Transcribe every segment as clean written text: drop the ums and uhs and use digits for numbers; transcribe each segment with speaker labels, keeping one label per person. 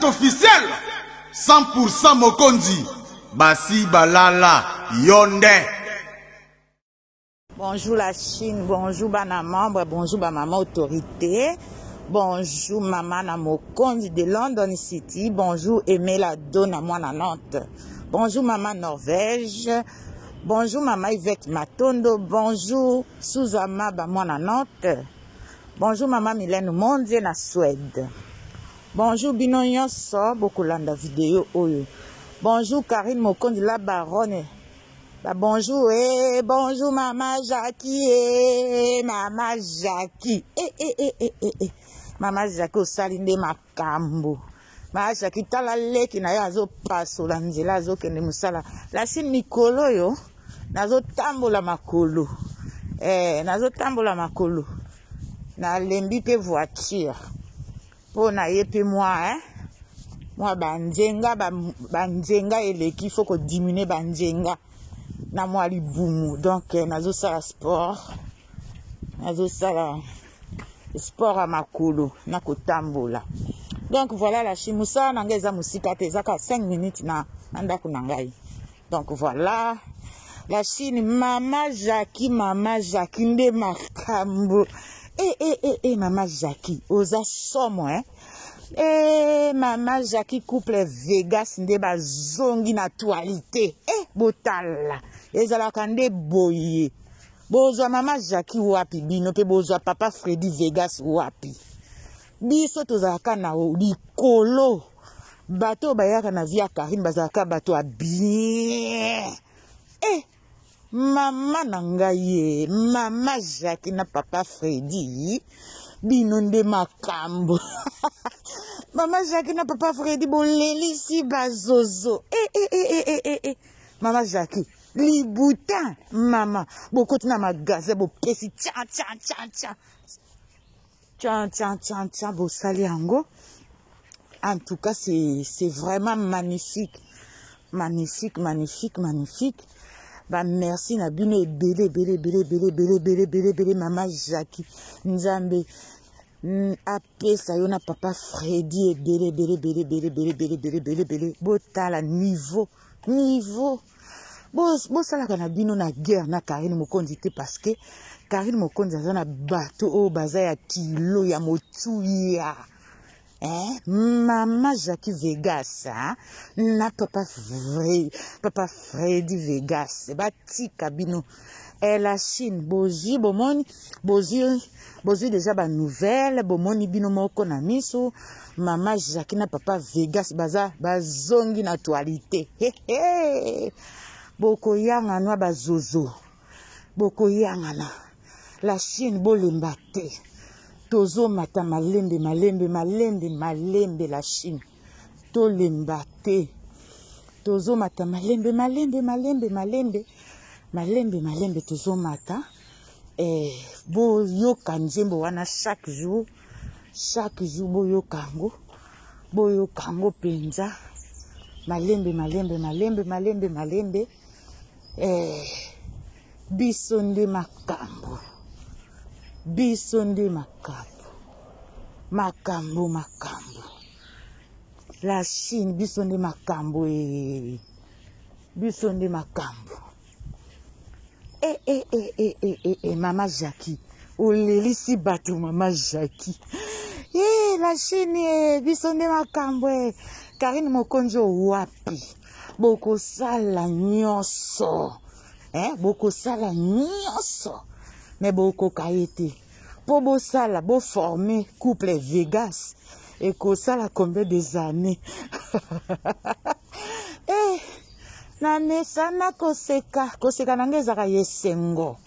Speaker 1: C'est officiel 100% mokonzi basi balala yonde.
Speaker 2: Bonjour la Chine, bonjour bana membre, bonjour ba maman autorité, bonjour maman na mokonzi de London City, bonjour Emela Dona mwana Nantes, bonjour maman Norvège, bonjour maman Yvette Matondo, bonjour Suzama ba mwana Nantes, bonjour maman Mylène Monzie na Suède. Bonjour bino nyonso bokolanda video oyo. Bonjour Karine Mokonzi la baronne. Ba bonjour eh bonjour mama Jackie eh mama Jackie eh eh eh eh eh, eh. Mama Jackie osali nde makambo. Mama Jackie tala leki na yo azopasola nzela azokende mosala. Lasi mikolo oyo nazotambola makolo. Eh nazotambola makolo. Nalembi mpe voiture. Mpo na ye mpe mwa eh mwa banzenga banzenga eleki faut ko diminuer banzenga na mwa libumu donc eh, nazosala sport nazosala sport ya makolo na kotambola donc voilà la chine mosala na ngai eza mosika te eza kaka 5 minutes na ndako na ngai Donc voilà la Chine, mama Jackie, mama Jackie nde makambo. Eh eh eh eh mama Jackie, oza somo hein. Eh mama Jackie couple Vegas nde bazongi na actualité. Eh botala, ezalaka nde boye. Bozwa mama Jackie wapi bino pe bozwa papa Freddy Vegas wapi? Biso tozalaka na likolo. Bato oyo bayaka na vie ya Karine bazalaka bato ya bien. Eh, mama na ngai ye, mama Jacques na papa Freddy, bino nde makambo. Mama Jacques na papa Freddy bolelisi bazozo. Eh, eh, eh, eh, eh, eh, eh. Mama Jacques, libutin, mama, bokoti na magasin bopesi tcha tcha tcha tcha. Tcha tcha tcha tcha bosali yango. En tout cas, c'est vraiment magnifique. Magnifique, magnifique, magnifique. Ba merci na bino ebele ebele ebele ebele ebele ebele ebele ebele mama Jackie Nzambe apesa yo na papa Freddy ebele ebele ebele ebele ebele ebele ebele ebele ebele botala niveau niveau bosalaka na bino na guerre na Karine Mokonzi te parce que Karine Mokonzi aza na bato oyo baza ya kilo ya motuya eh? Mama Jackie Vegas hein? Na papa, Fre, papa Freddy Vegas batika bino eh, la Chine bozwi bomoni bozwi bozwi deja ba nouvelle bomoni bino moko na miso mama Jackie na papa Vegas baza bazongi na actualité bokoyangana bazozo bokoyangana la Chine bolemba te tozomata malembe malembe malembe malembe la Chine tolemba te tozomata malembe malembe malembe malembe malembe malembe tozomata eh, boyoka nzembo wana chaque jour chaque jour boyoka yango boyoka yango mpenza malembe malembe malembe malembe malembe eh, biso nde makambo biso nde makambo makambo makambo la Chine biso nde makambo e biso nde makambo e e e e e e e mama Jackie olelisi bato mama Jackie e la Chine e biso nde makambo e Karine Mokonzi wapi bokosala nyonso eh, bokosala nyonso me bokoka ye te mpo bosala boforme couple Vegas ekosala combien des années eh, namesana koseka koseka na ngai ezalaka ya esengo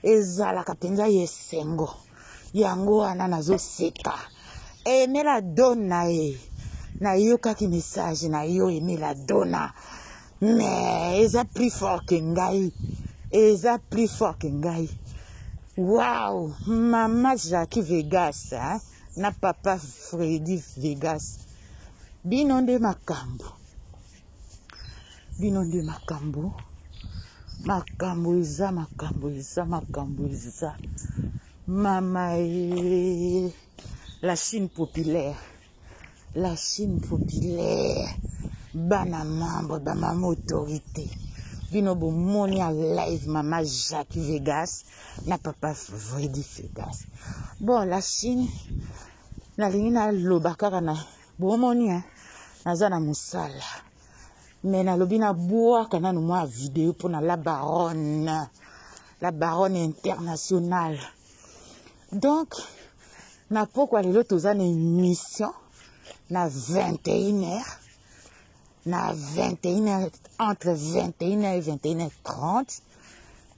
Speaker 2: ezalaka mpenza ya esengo yango wana nazoseka emela dona e nayokaki message na yo emela dona mais eza plus fort que ngai eza plus fort que ngai wow mama Jackie Vegas hein? Na papa Freddy Vegas bino nde makambo bino nde makambo makambo eza makambo eza makambo eza mama e la Chine populaire. La Chine populaire, bana membre, ba mama autorité. Bino bomoni ya live mama Jacques Vegas na papa Freddy Vegas. Bon, la Chine, nalingi naloba kaka na bomoni hein, naza na mosala. Mais nalobi nabwaka nanu mwa video mpo na la baronne, la baronne internationale. Donc, na pokwa lelo toza na émission na 21h, na 21h, entre 21h et 21h30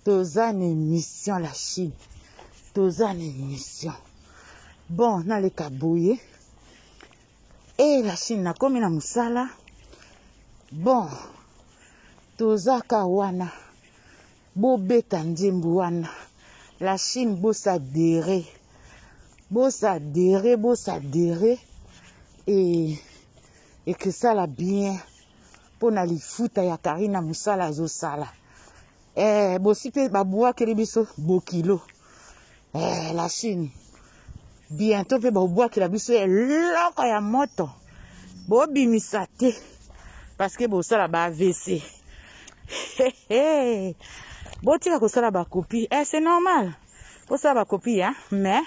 Speaker 2: toza na émission la Chine, toza na émission. Bon, naleka boye e la Chine, nakomi na mosala. Bon, toza ka wana, bobeta nzembo wana la Chine, bosadere, bosadere, bosadere e ekesala bien mpo na lifuta ya Karina, mosala azosala. Bosi mpe babwakeli biso bokilo. La Chine, bientôt mpe babwakela biso eloko ya moto, bobimisa te parce que bosala ba AVC. Botika kosala bakopi. C'est normal bosala bakopi, hein? Mais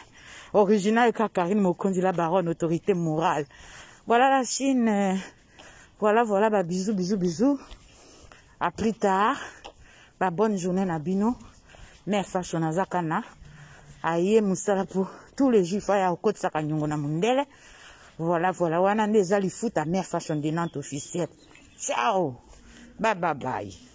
Speaker 2: original ka Karine Mokonzi, la baronne, autorité morale. Voilà la Chine, voilà, voilà. Ba bisous, bisous, bisous, à plus tard. Ba bonne journée na bino. Mère Fashion aza kana aye mosala po tous les jours aya okotisaka nyongo na mondele. Voilà, voilà, wana nde eza lifuta Mère Fashion de Nantes officiel. Ciao, bye bye bye.